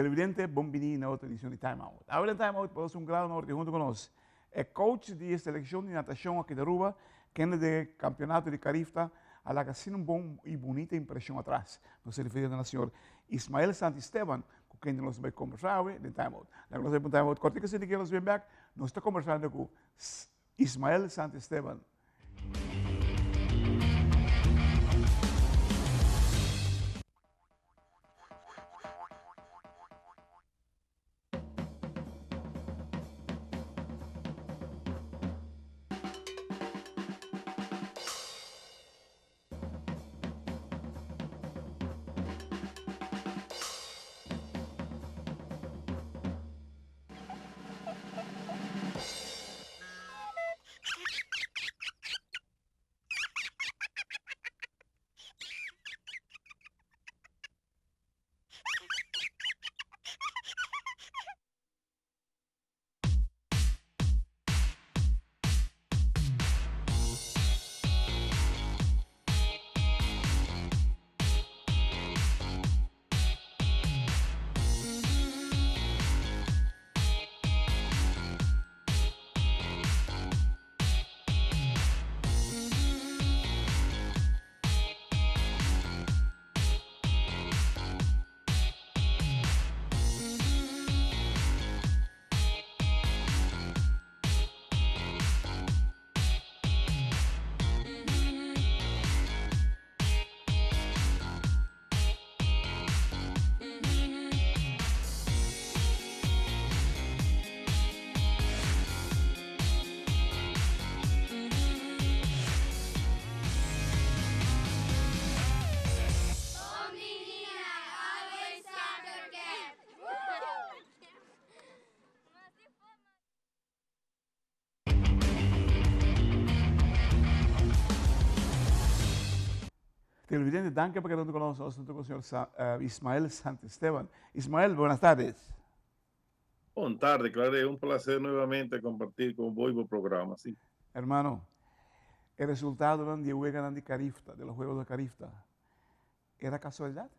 Televidente, bon bini na otro edicion di Time Out. Awe den Time Out pa nos un gran honor di hunto cu nos e coach di e seleccion di natacion aki di Aruba, kende den e campeonato di Carifta a laga asina un bon y bunita impresion atras. Nos ta refiriendo na señor Ismael Santisteban, cu kende nos ta bay combersa awe den Time Out. Laga nos bay pa un Time Out cortico asina ki nos bin bek, nos ta combersando cu Ismael Santisteban. Televidente, danki pa keda hunto ku nos. Nos ta ku señor Ismael Santisteban. Ismael, buenas tardes. Bon tarde, Clare. Un placer nuevamente compartir con bo y bo programa, sí. Hermano, e resultadonan di e weganan di Carifta, de los Juegos de Carifta, era casualidad?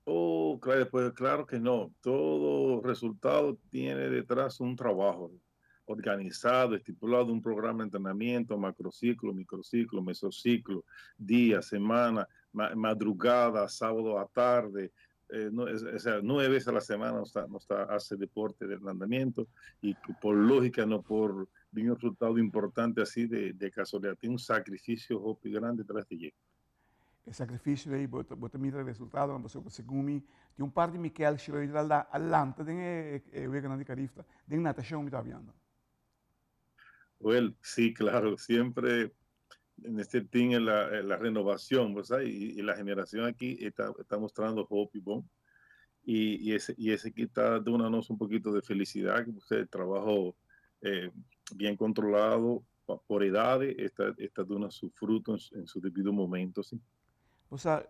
Oh, claro, pues claro que no. Todo resultado tiene detrás un trabajo organizado, estipulado, un programa de entrenamiento, macrociclo, microciclo, mesociclo, día, semana, madrugada, sábado a tarde, no, o sea, 9 veces a la semana no está, hace deporte del andamiento y por lógica, no por un resultado importante así de casualidad. Tiene un sacrificio hopi grande tras de ello. E sacrificio ei, bo ta mira e resultadonan, pasobra segun mi tin un par di Mikel Schreuder a lanta den e weganan di Carifta, den natacion mi ta hablando. Well, sí, claro, siempre mester tin la renovacion, bo sa, y la generacion aki ta mostrando hopi bon, y esaki ta duna nos un poquito de felicidad, que el trabajo bien controlado por edades esta duna su fruto en su debido momento, sí. O sea,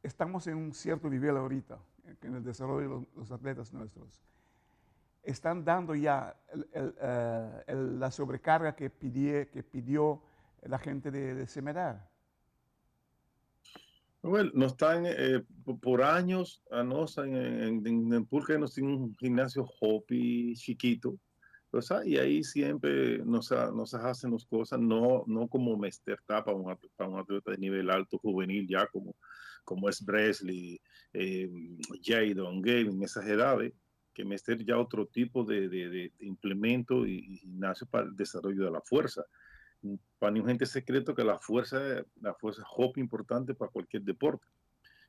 estamos en un cierto nivel ahorita, en el desarrollo de los atletas nuestros. Están dando ya la sobrecarga que pidió la gente de Cemedar. Well, no están por años, a nos en Pulca nos tiene un gimnasio hopi chiquito, o sea, y ahí siempre nos hacen las cosas, no como mester ta pa un atleta de nivel alto juvenil ya como es Bresley, Jadon, Gavin, esas edades, que mester ya otro tipo de implemento y gimnasio para el desarrollo de la fuerza. Para ningún gente secreto que la fuerza es hopi importante para cualquier deporte.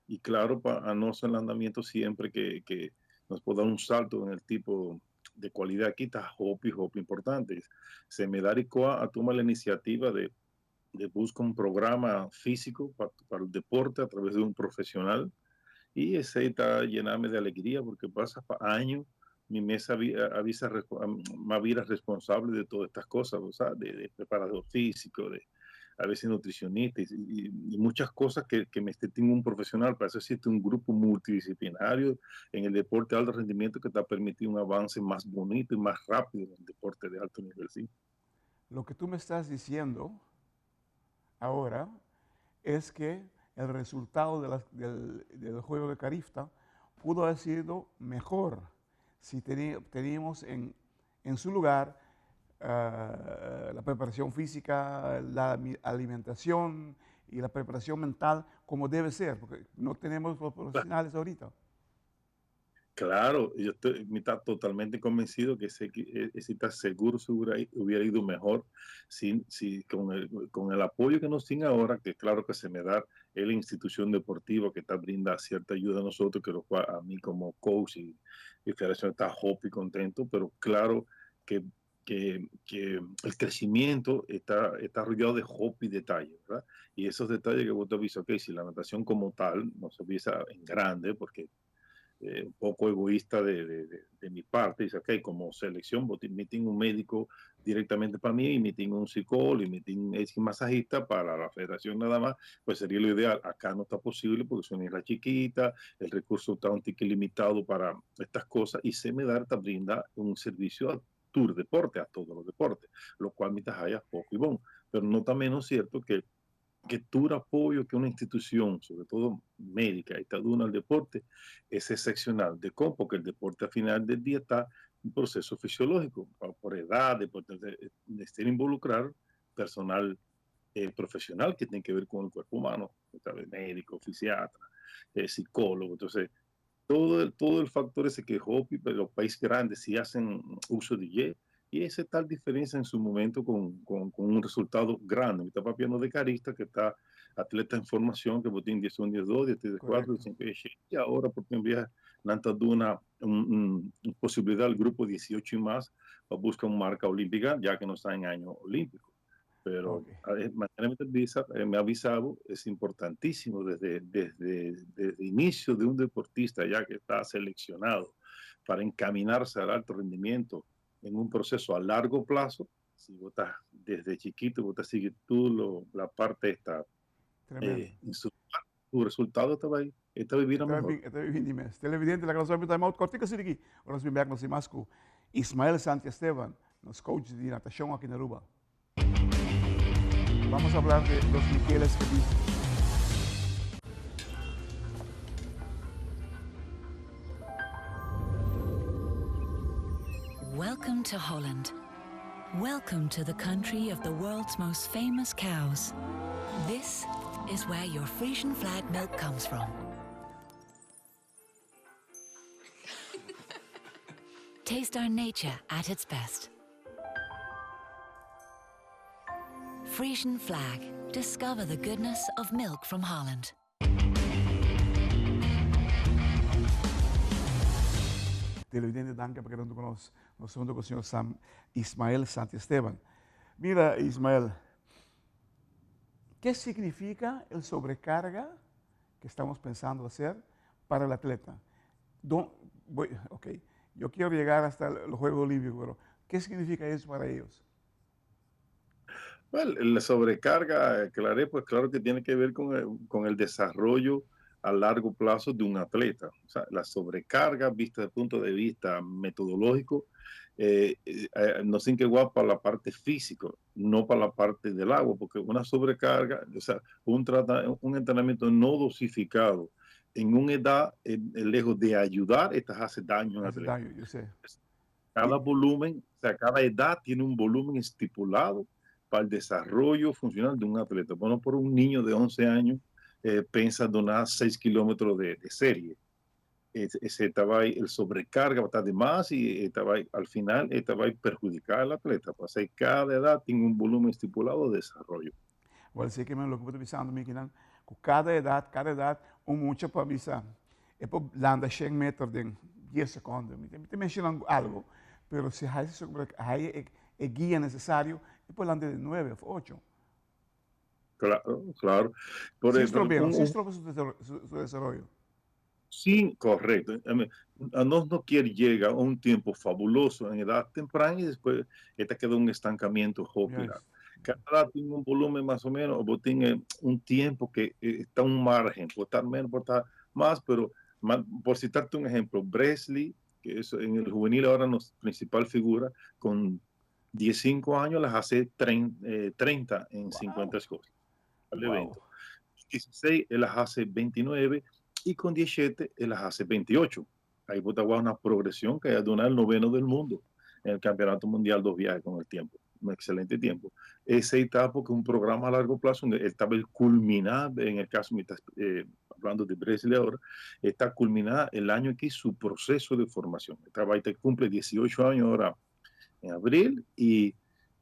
Y claro, para nosotros el andamiento siempre que nos puede dar un salto en el tipo de cualidad aquí está hopi, hopi importante. Cemedar y COA toma la iniciativa de buscar un programa físico para el deporte a través de un profesional, y ese está llenarme de alegría porque pasa pa años mi mesa avisa más vida responsable de todas estas cosas, o sea, de preparador físico, de a veces nutricionista y muchas cosas que me tengo un profesional. Para eso existe un grupo multidisciplinario en el deporte de alto rendimiento que te ha permitido un avance más bonito y más rápido en el deporte de alto nivel, ¿sí? Lo que tú me estás diciendo ahora es que El resultado de del, del juego de Carifta pudo haber sido mejor si teníamos en su lugar la preparación física, la alimentación y la preparación mental como debe ser, porque no tenemos los profesionales ahorita. Claro, yo estoy está totalmente convencido que ese, ese está seguro, seguro hubiera ido mejor si, si con el apoyo que nos tiene ahora, que claro que se me da es la institución deportiva que está brinda cierta ayuda a nosotros, que lo cual a mí como coach y federación está hope y contento, pero claro que el crecimiento está rodeado de hope y detalle, ¿verdad? Y esos detalles que vos te avisas, ok, si la natación como tal no se avisa en grande, porque un poco egoísta de mi parte, dice, ok, como selección, me tengo un médico directamente para mí, y me tengo un psicólogo, y me tengo un masajista para la federación nada más, pues sería lo ideal. Acá no está posible porque es una isla chiquita, el recurso está un ticket limitado para estas cosas, y Cemedar te brinda un servicio a tur deporte, a todos los deportes, lo cual mi haya poco y bon. Pero no está menos cierto que tu apoyo que una institución, sobre todo médica, está dando al deporte, es excepcional. De cómo, porque el deporte al final del día está un proceso fisiológico, por edad, de estar involucrar personal profesional que tiene que ver con el cuerpo humano, médico, fisiatra, psicólogo. Entonces, todo el factor ese que hopi, los países grandes sí hacen uso de Y, y esa tal diferencia en su momento con un resultado grande. Mi está papiando de Carifta, que está atleta en formación, que tiene 10, 1, 10, 2, 10, 3, 4, 5, 6, y ahora por enviar una un, un, posibilidad al grupo 18 y más para buscar una marca olímpica, ya que no está en año olímpico. Pero okay. Me ha avisado, es importantísimo desde el inicio de un deportista ya que está seleccionado para encaminarse al alto rendimiento en un proceso a largo plazo, si vos estás desde chiquito, vos te sigues tú la parte esta, en su, tu resultado estaba ahí, está vivir mejor. Está viviendo mes. Televidente, la clase time out, kortiko aki, ora nos bin nos mas ku Ismael Santiesteban, nos coach di natashon aki na Aruba. Vamos a hablar de los Miqueles que dicen. Welcome to Holland. Welcome to the country of the world's most famous cows. This is where your Frisian Flag milk comes from. Taste our nature at its best. Frisian Flag. Discover the goodness of milk from Holland. Televidente, danki pa keda ku nos. Nos huntu ku señor Sam Ismael Santiesteban. Mira, Ismael, ¿qué significa el sobrecarga que estamos pensando hacer para el atleta? Don, voy, ok, yo quiero llegar hasta los Juegos Olímpicos, pero ¿qué significa eso para ellos? Bueno, la sobrecarga, claro, pues claro que tiene que ver con el desarrollo a largo plazo de un atleta. O sea, la sobrecarga, vista desde el punto de vista metodológico, no sé que igual para la parte física, no para la parte del agua, porque una sobrecarga, o sea, un entrenamiento no dosificado en una edad, lejos de ayudar, estas hace daño al Hace atleta. Daño, yo sé. Cada volumen, o sea, cada edad tiene un volumen estipulado para el desarrollo funcional de un atleta. Bueno, por un niño de 11 años piensa donar 6 kilómetros de serie. Ese estaba ahí, el sobrecarga va a estar de más y estaba ahí, al final estaba ahí perjudicar al atleta. Pues ahí cada edad tiene un volumen estipulado de desarrollo. Well, esei ke men loke bo ta bisando mi akinan, ku kada edat, un mucha pa bisa, e por landa 100 meter den 10 sekonde. Mi ta menshonando algo, pero si hay sobre hay e guia nesesario, e por landa den 9 òf 8. Claro. Por Sí, ejemplo, estropean, sí estropea su desaroyo. Sí, correcto. I mean, a no quiere llegar a un tiempo fabuloso en edad temprana y después esta queda un estancamiento hopi. Cada edad tiene un volumen más o menos, o tiene un tiempo que está un margen, puede estar menos, puede estar más, pero por citarte un ejemplo, Bresley, que es en el juvenil ahora nuestra principal figura, con 15 años las hace 30 en 50 Escocia, al evento. 16 el a haci 29 y con 17 el a haci 28. Ahí bo ta wak una progresión que a duna el noveno del mundo en el Campeonato Mundial dos viajes con el tiempo. Un excelente tiempo. Esey ta porque un programa a largo plazo, donde el ta culmina, en el caso, mi ta hablando de Bresley ahora, está culminada el año aquí su proceso de formación. Esta baita cumple 18 años ahora en abril y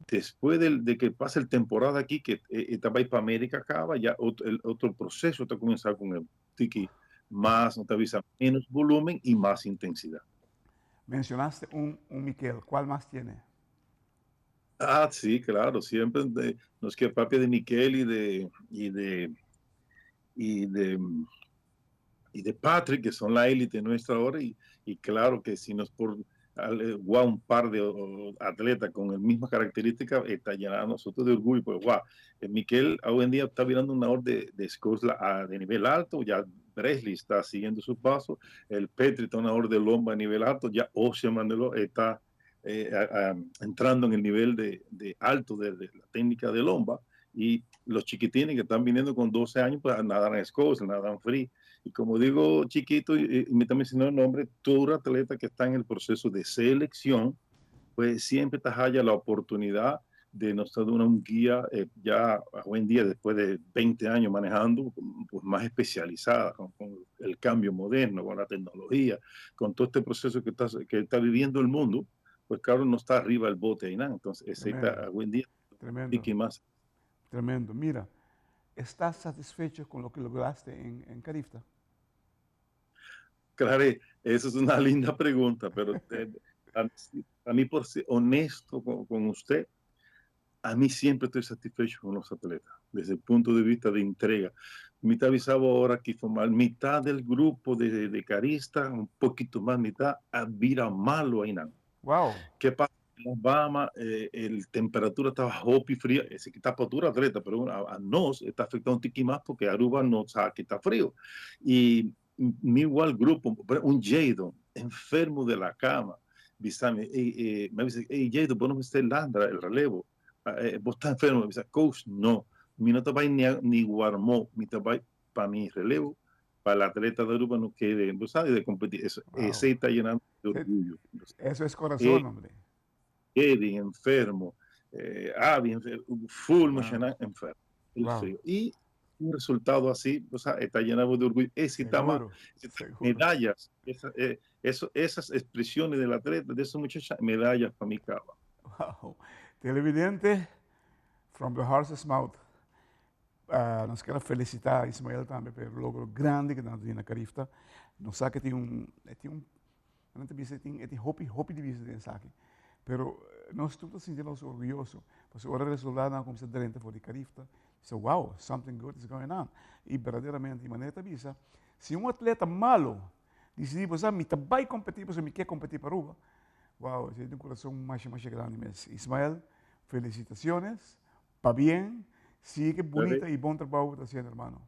después de que pase el temporada aquí, que esta va para América acaba, ya otro, el otro proceso está comenzando con el tiki más, no te avisa, menos volumen y más intensidad. Mencionaste un Miquel, ¿cuál más tiene? Ah, sí, claro, siempre nos queda papia de Miquel y de Patrick, que son la élite nuestra ahora, y claro que si nos por guau, un par de atletas con la misma característica, está llenando a nosotros de orgullo, pues guau, Miquel hoy en día está virando una orden de escuela de nivel alto, ya Bresley está siguiendo su paso, el Petri está una orden de lomba a nivel alto, ya Ocean Mandelo está entrando en el nivel de alto de la técnica de lomba, y los chiquitines que están viniendo con 12 años, pues nadan en Escocia, nadan free. Y como digo chiquito, y me está mencionando el nombre, todo atleta que está en el proceso de selección, pues siempre te haya la oportunidad de nosotros un guía ya hoy en día, después de 20 años manejando, pues más especializada con el cambio moderno, con la tecnología, con todo este proceso que está viviendo el mundo, pues claro, no está arriba el bote ahí nada. Entonces, ese está hoy en día. Tremendo. Y que más. Tremendo. Mira, ¿estás satisfecho con lo que lograste en Carifta? Claro, esa es una linda pregunta, pero a mí, por ser honesto con usted, a mí siempre estoy satisfecho con los atletas, desde el punto de vista de entrega. Mi te avisaba ahora que formal, mitad del grupo de Carifta, un poquito más, mitad, a bira malo ahí. ¿Qué pasa? En las Bahamas, la temperatura estaba hopi fría, ese que está por atleta, pero a nos está afectando un tiqui más porque Aruba no sabe que está frío. Y mi igual grupo, un Jadon, enfermo de la cama, me dice: "Hey Jadon, vos no me estés landra el relevo, ah, vos estás enfermo". Me dice: "Coach, no, mi no te va ni warmó, mi te va para mi relevo, para el atleta de Aruba no quede, vos sabes, de competir". Eso, ese está llenando de orgullo. Eso es corazón, hombre. Kevin enfermo, Abby enfermo, full wow. enfermo. El frío. Y un resultado así, o sea, está llenado de orgullo. Ese medallas, esas expresiones del atleta, de esos muchachos, medallas para mi cava. Wow. Televidente, from the horse's mouth. Nos kier felicita Ismael tambe pa e logro grandi cu nan tin na Carifta. Nos sa cu tin un, no ta bisa, tin hopi, hopi di bisa den esaki. Pero nos tur ta sinti nos orguyoso. Pasobra ora resultado cuminsa drenta for di Carifta, so wow, something good is going on. Y berdaderamente, e manera bisa, si un atleta malo dicidi, pues, mi ta bay competi, pues, mi kier competi pa Aruba, wow, tin un curason mas mas grandi mes. Ismael, felicitaciones, pabien, sigue bunita y bon trabou ta haciendo, hermano.